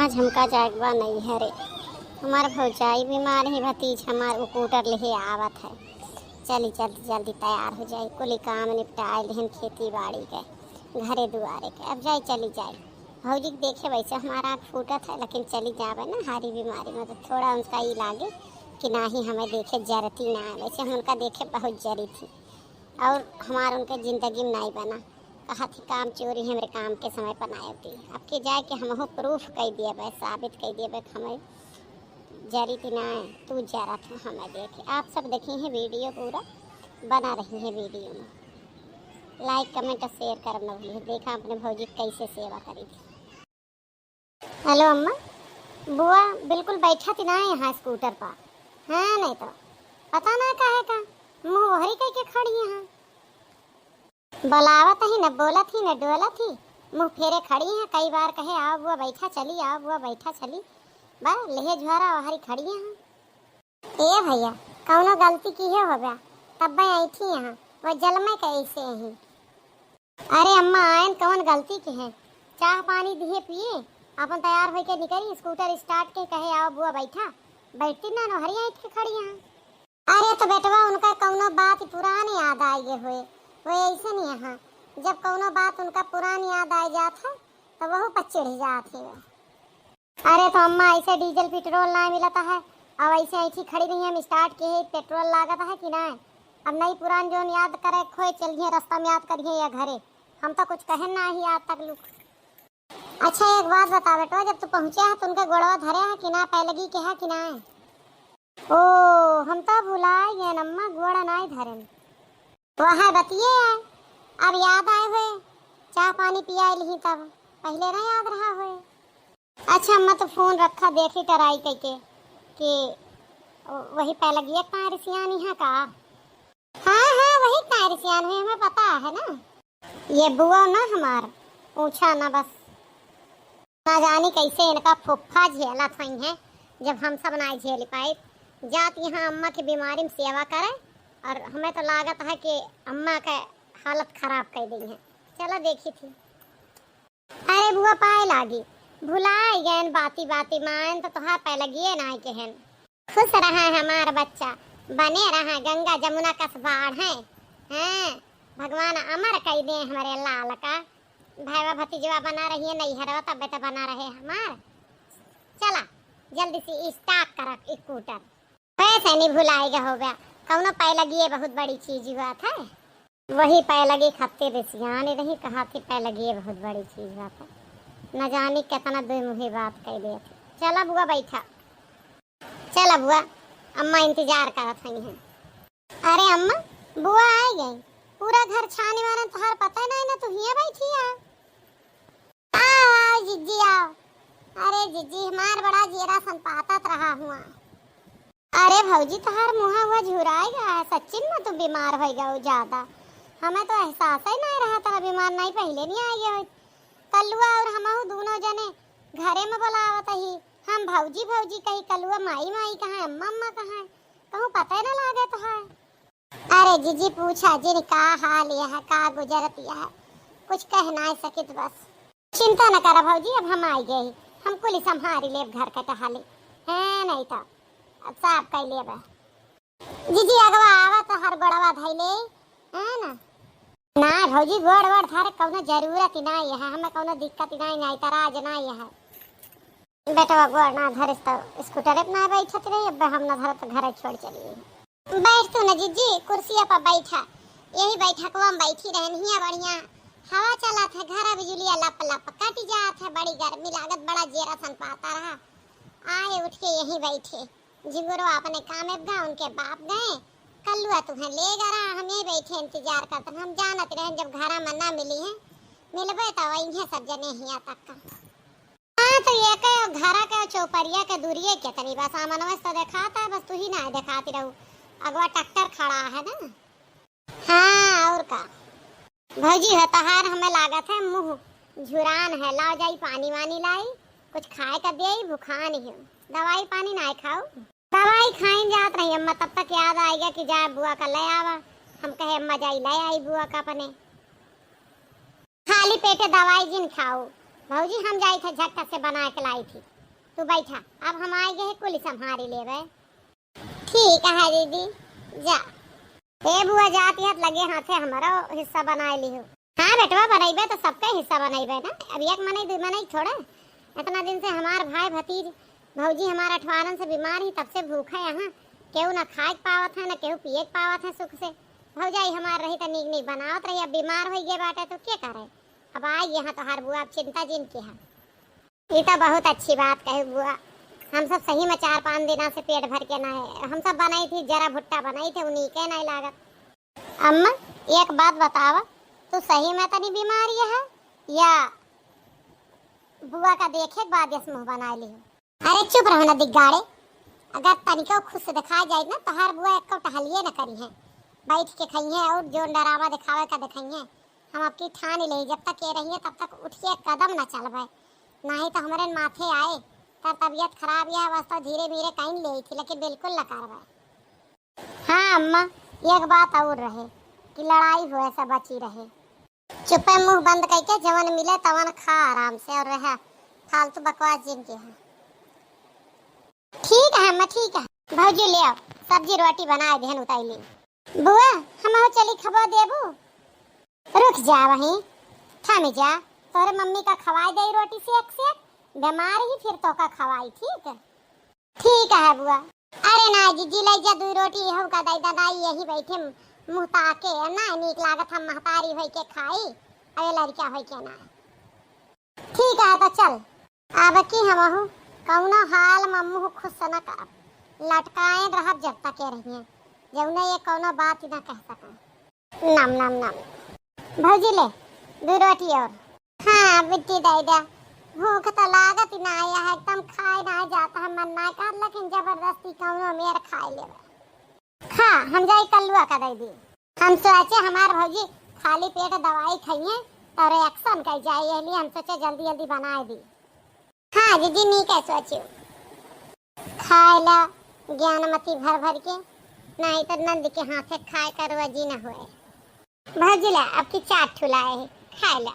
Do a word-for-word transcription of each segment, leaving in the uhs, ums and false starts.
आज हमका जाए के बा नैहरे। हमार भौजाई बीमार है, भतीज हमार उ कूटर लेहे आवत है। चली जल्दी जल्दी तैयार हो जाई, कुली काम निपटाए लेहन खेती बाड़ी के, घरे दुआरे के। अब जाई, चली जाई। भौजी के देखे वैसे हमार आँख फूटत है, लेकिन चली जावे ना हारी बीमारी में, तो थोड़ा उनका ई लागे कि नाही हमें देखे जरती ना है। वैसे हम उनका देखे बहुत जरी थी और हमार उनके जिंदगी में नाई बना। कहा थी काम चोरी हमरे काम के समय पर ना आती। अब के जाए के हमहू प्रूफ कई दिए बे, साबित कई दिए बे कि हमें जरी थी ना है, तू जरा था हमें देखे। आप सब देखी हैं वीडियो पूरा, बना रही हैं वीडियो में। लाइक कमेंट और शेयर करब न भूलिए। देखा अपने भौजी के कैसे सेवा करी थी। हेलो अम्मा, बुआ बिल्कुल बैठा थी ना यहाँ स्कूटर पर। हाँ, नहीं तो पता ना काहे का मुँह ओहरी कह के खड़ी है। हाँ, बोलावत ही न, बोलत ही न, डोलत ही, मुँह फेरे खड़ी है। कई बार कहे, "आओ बुआ बैठा चली, आओ बुआ बैठा चली।" बस लेहे झोरा ओहरी खड़ी है। हाँ। ए भैया, कौनो गलती किहे होब्या, तब्बे ऐठी यहाँ, वो जलमे के ऐसे ही। अरे अम्मा, आयन कौन गलती के है? चाह पानी दिहे पिए, अपन तैयार होइके निकली, स्कूटर स्टार्ट के कहे, "आओ बुआ बैठा।" बैठती ना, नोहरी ऐठ के खड़ी यहाँ। अरे तो बेटवा, उनका कौनो बात पुरानी याद आइ गए हुए, वो ऐसे नहीं यहाँ, जब कौनो बात उनका पुरानी याद आइ जात है, तो वहू पर चिढ़ जात है। अरे तो अम्मा, ऐसे डीजल पेट्रोल ना मिलता है, अब ऐसे ऐठी खड़ी रही, हम स्टार्ट के है, पेट्रोल लागत है कि ना? अब नई पुरान जोन याद करे खोए चलिए, रास्ता में याद करिए या घरे। हम तो कुछ कहे ना ही आज तक लुक। अच्छा, एक बात बता बेटवा, जब तू पहुँचे है तो उनके गोड़वा धरे है कि ना, पैलगी के है कि ना? ओ, हम तो भुलाए गए अम्मा, गोड़ा नाई धरेन। वह बतिये है, अब याद आए हुए, चाह पानी पियाए लिही तब, पहले ना याद रहा हुए। अच्छा अम्मा, तो फोन रखा, देखी टराई कइके कि वही पैलगिया तार सियानी है का? हाँ, हाँ, वही तार सियान हुई, हमें पता है ना। ये बुआ ना हमार, पूछा ना बस। ना जानी कैसे इनका फुफ्फा झेलत हई हैं, जब हम सब ना झेल पाए। जात यहाँ अम्मा की बीमारी में सेवा करे, और हमें तो लागत है कि अम्मा के हालत खराब कर दी है। चला देखी थी। अरे बुआ पाए लागी, भुलाई गयन बाती बाती मायन तो तोहार पैलगिए ना के हन। खुश रहा हमार बच्चा, बने रहा गंगा जमुना कस बाढ़ है। हैं, भगवान अमर कई दे हमरे लाल का। भाईवा भतीजवा बना रही है नैहरवा, तबे तो बना रहे हमार। चला जल्दी से स्टार्ट कर स्कूटर। वैसे नहीं भुलाए गए हो गया, कौनो पैलगिए बहुत बड़ी चीज हुआ था। वही पैलगी खातिर रिसियान रही, कहा थी पैलगिए बहुत बड़ी चीज हुआ था। न जानी कितना दुई मुही बात कह दे थे। चला बुआ बैठा। चला बुआ, अम्मा इंतजार करत हई हैं। अरे अम्मा, बुआ आ गई। पूरा घर छानी मारन, तोहार पता नहीं ना, तू हिया बैठी आ। आओ, आओ जिज्जी आओ। अरे जिज्जी, हमार बड़ा जियरा सनपातत रहा हुआ। अरे भौजी, तोहार मुँहा हुआ झुराई गया है, सच्चिन में तू बीमार हो गया हो ज्यादा। हमें तो एहसास ही नहीं रहा था बीमार, नहीं पहले नहीं आ गया हो। कल्लुआ और हमहू दोनों जने घरे में बोलावत ही, हम भौजी भौजी कही, कलुआ माई माई कहाँ है, अम्मा अम्मा कहाँ है, कहूँ पता ही ना लागे तो है। अरे जीजी पूछा जिन का हाल यह है, का गुजरत यह है, कुछ कह ना सकित बस। चिंता न करा भौजी, अब हम आई गए ही, हम कुल संभारी लेब घर का टहाली, है नहीं तो अब साफ कर लेब। जीजी अगवा आवा तो हर गोड़वा धैले, है ना? ना भौजी, गोड़ वोड़ धरे कौनो जरूरत ही ना है, हमें कौनो दिक्कत ही ना है, ना इतराज ना है। बेटवा गोड़ ना धरे तो स्कूटर पे ना बैठत रही, अब हम ना धरत तो घर छोड़ चलिए। बैठ तू ना जीजी, कुर्सिया पर बैठा, यही बैठकवा में बैठी रहन हिया बढ़िया हवा चलत है, घर बिजुलिया लप लप कट जात है, बड़ी गर्मी लागत, बड़ा जेरा सन पाता रहा, आए उठ के यहीं बैठे। झिंगुरो अपने कामे गा, उनके बाप गए, कल्लुआ तुहें ले गरा, हम यही बैठे इंतजार करत हन। हम जानत रहन जब घरा में ना मिली है, मिलबे तो वही है सब जने हिया तक का। हाँ, तो ये के घरा के चौपरिया के दूरिये कितनी बस, सामनवा से तो देखाता है, बस तू ही ना देखाती रहू, अगवा ट्रैक्टर खड़ा है ना। हाँ, और का। भौजी हो तहार हमें लागत है मुँह झुरान है, लाओ जाई पानी वानी लाई, कुछ खाए का दे, भुखान ही हो। दवाई पानी ना खाओ। दवाई खाइन जात रही अम्मा, तब तक याद आइगा कि जा बुआ का ले आवा। हम कहे अम्मा जाई ले आई बुआ का अपने। खाली पेटे दवाई जिन खाओ भौजी, हम जाई थे झटका से बना के लाई थी। तू बैठा, अब हम आइ गए, कुल संभारी लेबे। ठीक है दीदी, जा। ए बुआ, जाती है त लगे हाथे हमरो हिस्सा बनाए लिहो। हाँ बेटवा, बनैबे तो सबके हिस्सा बनैबे ना, अब एक मनई दुइ मनई थोड़े। इतना दिन से हमार भाई भतीज भौजी हमार अठवारन से बीमार ही, तब से भूखे यहाँ, केहू ना खाए के पावत है, ना केहू पिए के पावत है सुख से। भौजाई हमार रही त नीक नीक बनावत रही, अब बीमार होइ गए बाटे तो के करे? अब आई यहाँ तोहार बुआ, अब चिंता जिन किहा। ई तो बहुत अच्छी बात कही बुआ, हम सब सही में चार पाँच दिना से पेट भर के ना है, हम सब बनाई थी, जरा भुट्टा बनाई थे, उन्हीं के नहीं लागत। अम्मा, एक बात बतावा, तू सही में तनी बीमार है या बुआ का देखे के बाद यस मुँह बनाए ली? अरे चुप रहो ना दिग्गाड़े, अगर तनिको खुश दिखाई जाए ना, तोहार बुआ एको टहलिए न करी है, बैठ के खइहे और जोन डरावा दिखावे का दिखाइए। हम अबकी ठान ले, जब तक ये रहिए तब तक उठ के कदम न चलबे, नहीं तो हमरे माथे आए, तर तबियत खराब यह वास्ता धीरे धीरे कहीं ले थी, लेकिन बिल्कुल न करबे। हाँ अम्मा, एक बात और रहे कि लड़ाई हुए से बची रहे। चुप्पे मुँह बंद करके जवन मिले तवन खा आराम से और रहे, फालतू बकवास जिन किहा। ठीक है अम्मा, ठीक है। भौजी ले आओ, सब्जी रोटी बनाए देहन उताई ली। बुआ, हमहू चली खबो देबू? रुक जा वहीं, थामी जा, तोहरे मम्मी का खवाए दे रोटी सेक सेक, बीमार ही फिर तोका खवाई, ठीक? ठीक है बुआ। अरे ना जीजी, ले जा दुई रोटी, यहू का दे दा, यही बैठे मुँह ताके, ना नीक लागत, हम महतारी होई के खाई, अरे लड़का होई के ना। ठीक है तो चल, अब की हमहू कौनो हाल में मुँह खुश न करब, लटकाए रहब जब तक ये रहिए, जौने ये कौनो बात न कह सके। नम नम नम। भौजी ले, दो रोटी और। हाँ बिट्टी दे दे, भूख तो लागत ही ना आया है, एकदम खाए ना जाता है, मन ना कर, लेकिन जबरदस्ती कौनो मेर खाए लेबे। खा, हम जाई कल्लुआ का दे दी। हम सोचे हमार भौजी खाली पेट दवाई खाइए तो रिएक्शन कर जाए, यही लिए हम सोचे जल्दी जल्दी बनाए दी। हाँ जीजी, नीक है सोचियो। खाए ला ज्ञानमती भर भर के, नहीं तो नंद के हाथे खाए का रोजी न होए। भौजी ला, अब की चार ठुलाए है, खाए ला।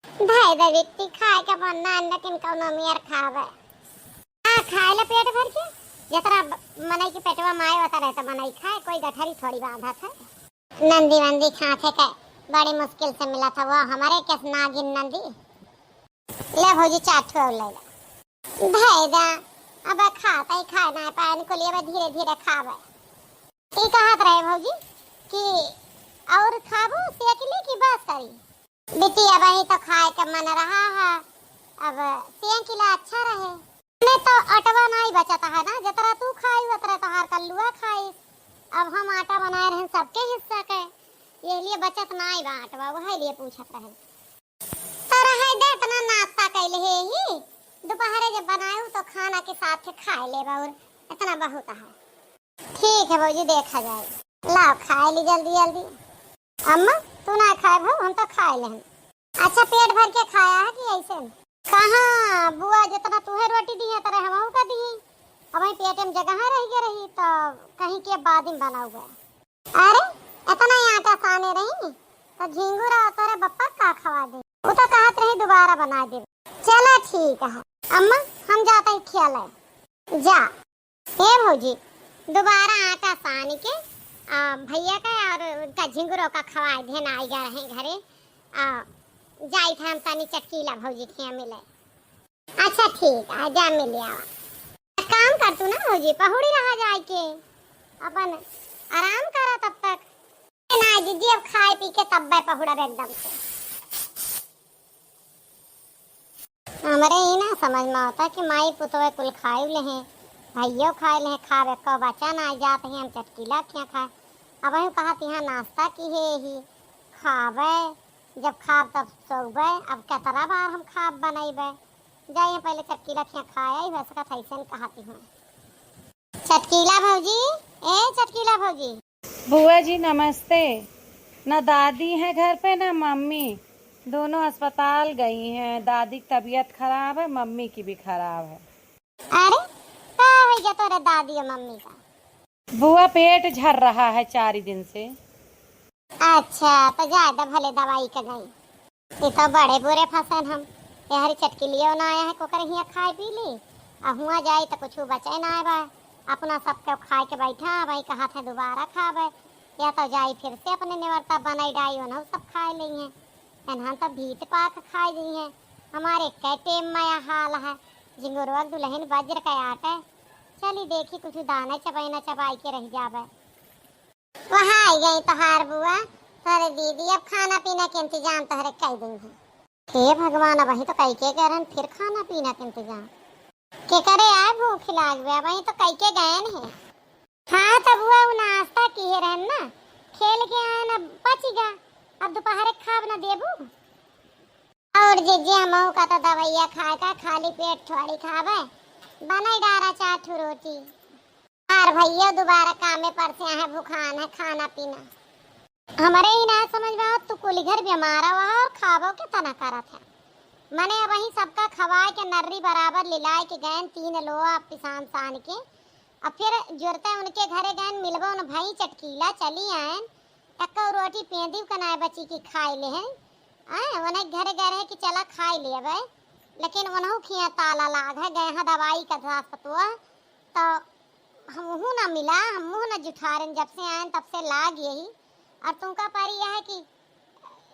भाई दा बिट्टी खाए का मन ना, लेकिन कौनो मेर खावे। हाँ, खाए ला पेट भर के, जतरा ब-, मनई के पेटवा माए होता रहे तो मनई खाए, कोई गठरी थोड़ी बांधत है। नंदी वंदी खाथे के बड़ी मुश्किल से मिला था, वो हमारे केस नागिन नंदी। ले भौजी, चार ठो और ले ले। धै दा, अब खाते ही खाए ना पाए, इनको लिए अब धीरे धीरे खावे। ई कहत रहे भौजी कि और खाबू सेक ली कि बस करी? बिटिया, वही तो खाए के मन रहा है, अब सेक ला अच्छा रहे। मैं तो अटवा नहीं बचत है ना, जतरा तू खाई उतरा तोहार कल्लुआ खाई। अब हम आटा बनाए रहे सबके हिस्सा के, ये लिए बचत नहीं बा आटवा, वही लिए पूछत रहे। तो रहे दे, इतना नाश्ता कैले हे ही, दोपहरे जब बनाऊ तो खाना के साथ खाए लेबा, और इतना बहुत है। ठीक है भौजी, देखा जाए। लाओ खाए ली जल्दी जल्दी। अम्मा, तू ना खाए भाऊ, हम तो खाए लेहन। अच्छा, पेट भर के खाया है कि ऐसे? कहाँ बुआ, जितना तुहे रोटी दी है, तरह हमहू का दी। अब वही पेट में जगह रह गया रही, तो कहीं के बाद में बनाऊ गया। अरे, इतना ही आटा साने रही, तो झिंगुर और तोरे बप्पा का खवा दे? वो तो कहत रही दोबारा बना दे। चला ठीक है, अम्मा, हम जाते ही खिया ले। जा। ए भौजी, दोबारा आटा सान के, आ, भैया का और उनका झिंगुरों का खवाए देन, आई जा रहे घरे। आ, जाई था हम तनी चटकीला भौजी के यहाँ मिले। अच्छा ठीक है, जा मिल आवा। एक काम कर तू ना भौजी, पहुड़ी रहा जाए के, अपन आराम करा तब तक। ना जीजी, अब खाए पी के तब्बे पहुड़ब एकदम से। हमरे ई ना समझ में आवता कि माई पुतवे कुल खाए लेहे, भाइयों खाए लेहे, खावे को बचा ना जात है, हम चटकीला क्या खाए। अब हम कहा तिहाँ नाश्ता की है ही, खावे, जब खाब तब सोबे, अब कितना बार हम खाब बनैबे। जाइए पहले चटकीला खिया खाए, हो सकत है ऐसे न कहती हूँ। चटकीला भौजी, ए चटकीला भौजी। बुआ जी नमस्ते। ना दादी है घर पे ना मम्मी, दोनों अस्पताल गई हैं। दादी की तबीयत खराब है, मम्मी की भी खराब है। अरे, का हो गया तोरे दादी और मम्मी का? बुआ पेट झर रहा है चार दिन से। अच्छा, तो ज्यादा भले दवाई का गई। ये तो बड़े बुरे फंसन हम। यार चटकीलियो ना आया है, कोकर हिया खाए पी ली, अब हुआ जाई त कुछ बचे ना आवे, अपना सबके खाए के बैठा, वही कहा थे दोबारा खावे, या तो जाई फिर से अपने नेवरता बनाई डाई, उन्हों सब खाए लेइहें। एनहन तो भीत पाक खाए दी हैं। हमारे कै टेम में यह हाल है, झिंगुरवा के दुल्हन वज्र के आटे। चली देखी कुछ दाना चबाई ना चबाई के रह जावे। वहाँ आई गई तोहार बुआ, तोहरे दीदी अब खाना पीना के इंतजाम तोहरे कई दी हैं। हे भगवान, अब वही तो कई के गए रहन, फिर खाना पीना के इंतजाम के करे आए, भूख लाग गया, वही तो कई के गए हैं। हाँ, तब हुआ उ नाश्ता किहे रहन ना, खेल के आए ना, बची गा, अब दोपहर के खाब ना देबू। और जीजी, हमहू का तो दवाइया खाए का, खाली पेट थोड़ी खावे, बनाई डारा चार ठो रोटी। और भैया दोबारा कामे पर से आहे, भुखान है, खाना पीना। हमरे ही ना समझ में आवत, तू कुली घर बीमार हुआ और खाबो के तना करत है। मने अब वही सबका खवाए के नर्री बराबर लिलाए के गए तीन लोआ पिसान सान के, अब फिर जुरते उनके घरे गए मिलबो न भई चटकीला चली आए, तक्का रोटी पेंदी कनाए बची की खाए ले हैं। आए, उन्हें घरे गए रहे कि चला खाए ले अब, लेकिन उन्हों खिया ताला लाग है, गए हैं दवाई का सास पतुआ, तो हमहू ना मिला, हमहू ना जुठारन, जब से आयन तब से लाग यही। और तुमका परी यह है कि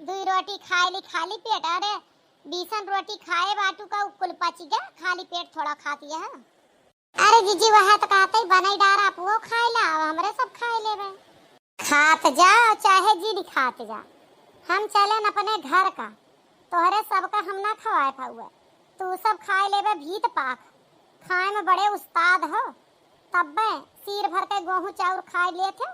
दुई रोटी खाए ली खाली पेट, अरे बीसन रोटी खाए बाटू का कुल पची गया, खाली पेट थोड़ा खाती है। अरे जीजी, वह तो कहते ही बनाई डारा, आप वो खाए ला, अब हमरे सब खाए लेबे। खात जा, चाहे जी नहीं खात जा, हम चले न अपने घर का। तोहरे सबका हम ना खवाए पाउए, तू सब खाए लेबे भीत पाक। खाए में बड़े उस्ताद हो, तब्बे सीर भर के गोहूँ चाउर खाए लेत हो,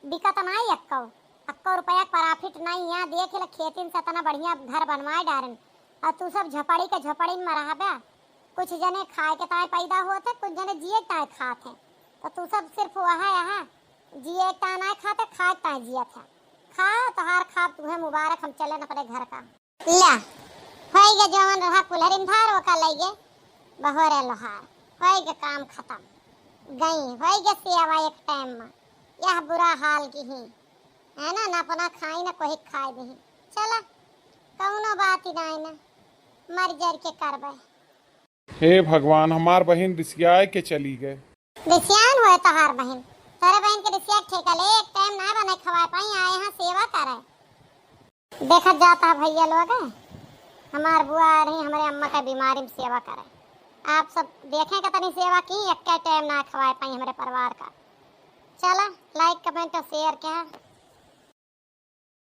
बिकत नाई एक्को, एक्को रुपया के profit नाई। यहाँ देख ले, खेतिन से इतना बढ़िया घर बनवाए डारन, और तू सब झोपड़ी के झोपड़ी में रहबे। कुछ जने खाए के ताए पैदा होत है, कुछ जने जिए के ताए खात है, तो तू सब सिर्फ वह है, यहाँ जिए के ताए नाई खाते, खाए के ताए जियत है। खा, तोहार खाब तुहे मुबारक, हम चले न अपने घर का। ल्या, होई गे जवन रहा कुल्हरिन धार, ओका लई गे बहोरे लोहार। होई गे काम खतम। गई, होई गे सेवा एक टाइम में। यह बुरा हाल की ही, है ना, ना अपना खाई, ना कोई खाए दही। चला, कौनो बात ही नाई ना, मर जर के करबे। हे भगवान, हमार बहिन रिसियाए के चली गए। रिसियान होए तोहार बहिन, तोरे बहिन के रिसिया के ठेका ले, एक टाइम ना बने खवाए पाई, आए यहाँ सेवा करे। देखत जाता है भैया लोग, हमार बुआ आ रही, हमरे अम्मा का बीमारी में सेवा करे। आप सब देखें कितनी सेवा की, एक टाइम ना खवाए पाई हमरे परिवार का। चला, like, comment और share क्या